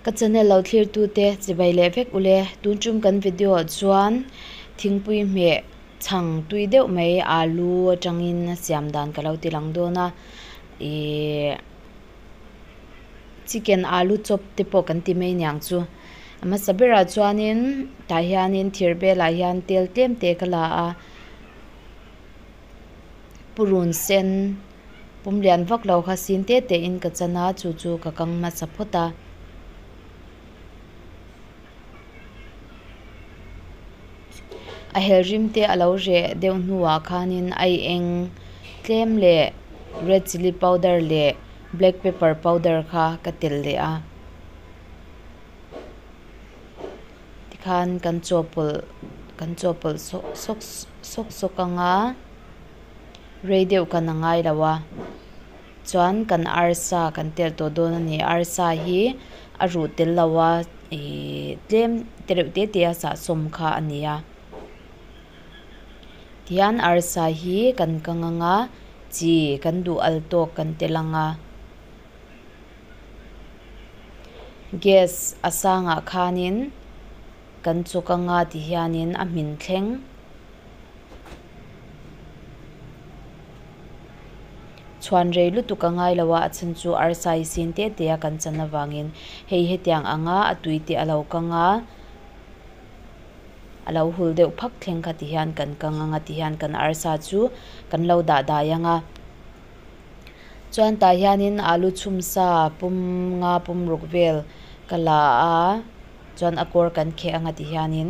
Ka channel lo thlir tute chibai leh vek ule tun tum kan video ah chuan thingpui hmeh chhang tui deuh mai alu atangin a siam dan ka lo ti lang dawn a ihh chicken alu chop te pawh kan ti mai aniang chu a hmasa berah chuanin tah hianin thir belah hian tel tlem te ka la a purun sen pum lian vak lo kha sin te te in ka chan a chu chu ka kang hmasa phawt a. A hel rim te a lo reh deuh hnuah khanin ai eng tlem leh red chilli powder leh black pepper powder kha ka telh leh a tikhan kan chawhpawlh kan chawhpawlh sawk sawk sawk sawk ang a rei deuh kan a ngai lo a chuan kan arsa kan telh tawh dawn a ni arsa hi a ruh tel lo a ihh tlem te reuh te te a sahsawm kha a ni a tihian arsa hi kan kang ang a chi kan duh al tawk kan tel ang a gas a sangah khanin kan chawk ang a tihianin a hmin thleng. Chhuan rei lutuk a ngai lo a, a chhan chu arsa hi sin te te a kan chan avangin hei hetiang anga a tui te a lo kang a, a lo hul deuh phak thleng kha ti hian kan kang ang a ti hian kan arsa chu kan lo dah dai ang a. Chuan tah hianin alu chhum sa pum nga pum ruk vel ka la a, chuan a kawr kan kheh ang a ti hianin.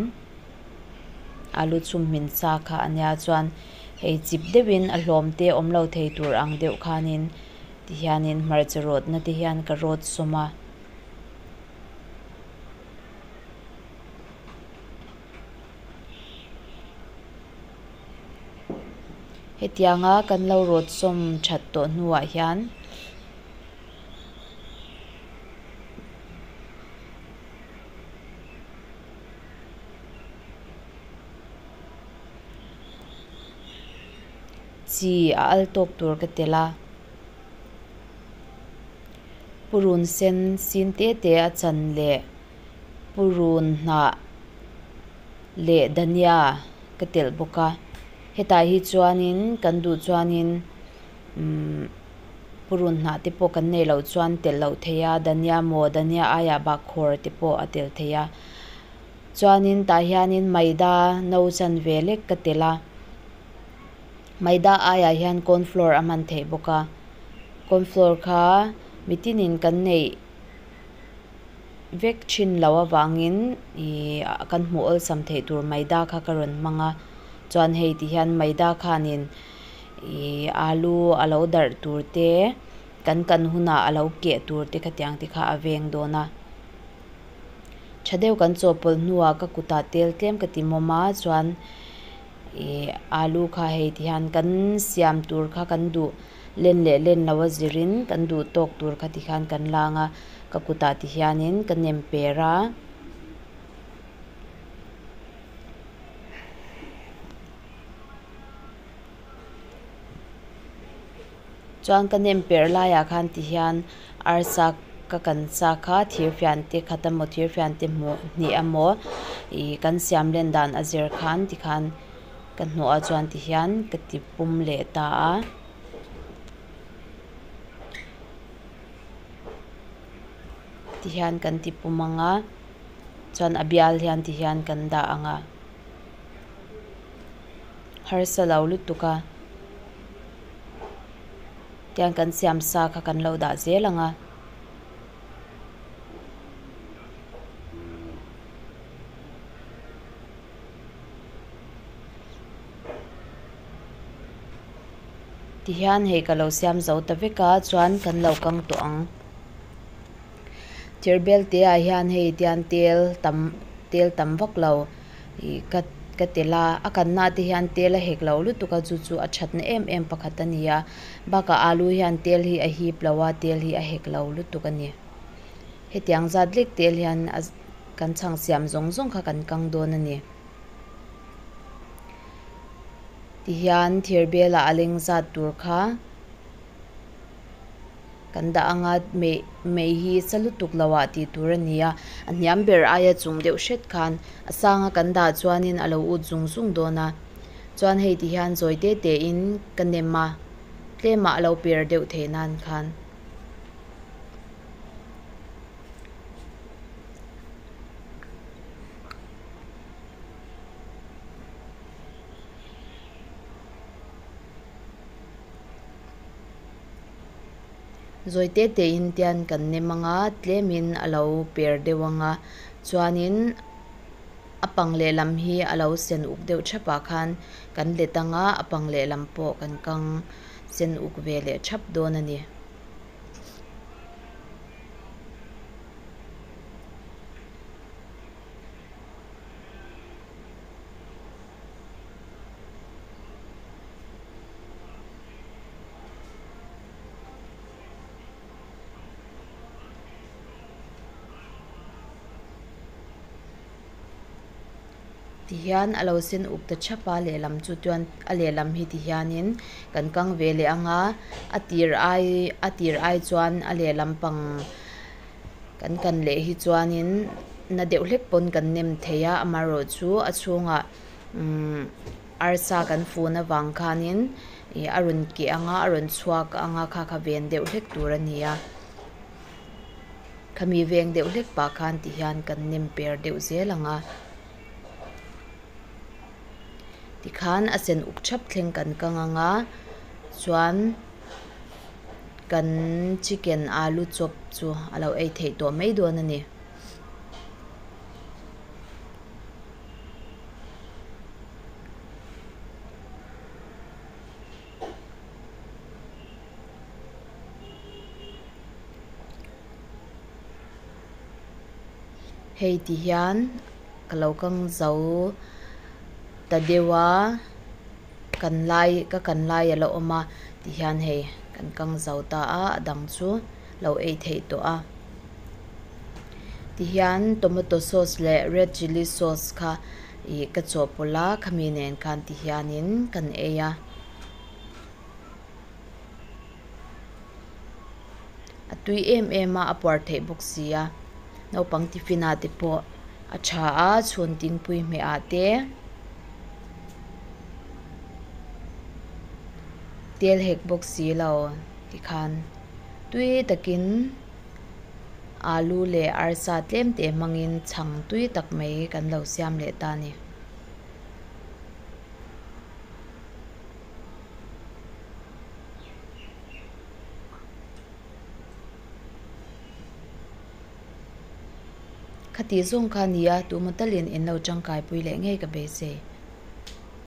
Alu chhum hmin sa kha a nia chuan hei chip deuhin a hlawm te awm lo thei tur ang deuh khanin tihianin hmarcha rawtna te hian ka rawt sawm a. Hetianga kan lo rawt sawm that tawh hnuah hian. Chi a al tawk tur ka tel a purun sen sin te te a chan leh purun hnah leh dhania ka telh bawk a hetah hi chuanin kan duh chuanin umm purun hnah te pawh kan neih loh chuan telh loh theih a dhania maw dhania aiah bakkhawr te pawh a telh theih a chuanin tah hianin maida no chan ve lek ka telh a maida aiah hian corn flour a hman theih bawk a corn flour kha mitinin kan neih vek thin loh avangin ih kan hmuh awlsam theih tur maida kha ka rawn hmang a chuan hei ti hian maida khanin. Ih alu a lo darh tur te kan kan hunah a lo keh tur te khatiang te kha a veng dawn a tha deuh kan chawhpawlh hnuah ka kutah tel tlem ka ti mawm a chuan ih alu kha hei ti hian kan siam tur kha kan duh len leh len lo a zirin kan duh tawk tur kha ti khan kan lang a ka kutah ti hianin ka nem per a. Chuan ka nem perh laiah khan ti hian arsa ka kan sa kha thir fian te khat emaw thir fian te hmuh hnih emaw ih kan siam len dan a zir khan ti khan ka hnawh a chuan ti hian ka ti pum leh ta a. Ti hian kan ti pum ang a chuan a bial hian ti hian kan dah ang a. Harsa lo lutuk a tiang kan siam sa kha kan lo dah zel ang a. Tihian hei ka lo siam zo ta vek a chuan kan lo kang tawh ang. Thir bel te ah hian hei tian tel tam tel tam vak lo ih ka ka tel a a kanna te hian tel a hek lo lutuk a chu chu a thatna em em pakhat a ni a bakah alu hian tel hi a hip lo a tel hi a hek lo lutuk a ni hetiang zat lek tel hian a kan chhang siam zawng zawng kha kan kang dawn a ni tihian thir bel ah a leng zat tur kha. kan dah anga mei mei hi sa lutuk lo ah tih tur a ni a a hniam ber aia chung deuh hret khan a sang a kan dah chuanin a lo ut zung zung dawn a chuan hei ti hian zawi te te in ka nem a tlem ah a lo per deuh theih nan khan. Zawi te te in tian kan nem anga tlemin a lo per deuh anga chuanin a pang lehlam hi a lo sen uk deuh thap ah khan kan let anga a pang lehlam pawh kan kang sen uk ve leh thap dawn a ni. Tihian a lo sen uk ta thap a lehlam chu chuan a lehlam hi tihianin kan kang ve leh ang a a tir ai a tir ai chuan a lehlam pang kan kan leh hi chuanin na deuh hlek pawn kan nem thei a amaherawh chu a chhungah umm arsa kan fun avang khanin ih a rawn keh ang a a rawn chhuak ang a kha kha ven deuh hlek tur a ni a. Khami veng deuh hlek pah khan ti hian kan nem per deuh zel ang a. Tikhan a sen uk thap thleng kan kang ang a, chuan kan chicken alu chop chu a lo ei theih tawh mai dawn a ni. Hei ti hian ka lo kang zo ta deuh a kan lai ka kan lai a la awm a ti hian hei kan kang zo ta a a dang chu lo ei theih tawh a ti hian tomato sauce leh red chilli sauce kha ih ka chawhpawlh a khami nen khan ti hianin kan ei a. A tui em em a a puar theih bawk si a naupang tiffin ah te pawh a tha a chhun tingpui hmeh ah te tel hek bawk si lo tikhan tui takin alu leh arsa tlem te hmangin chhang tui tak mai kan lo siam leh ta a ni. Khati zawng kha nia, tuma talin in lo tangkaipui leh ngei ka beisei.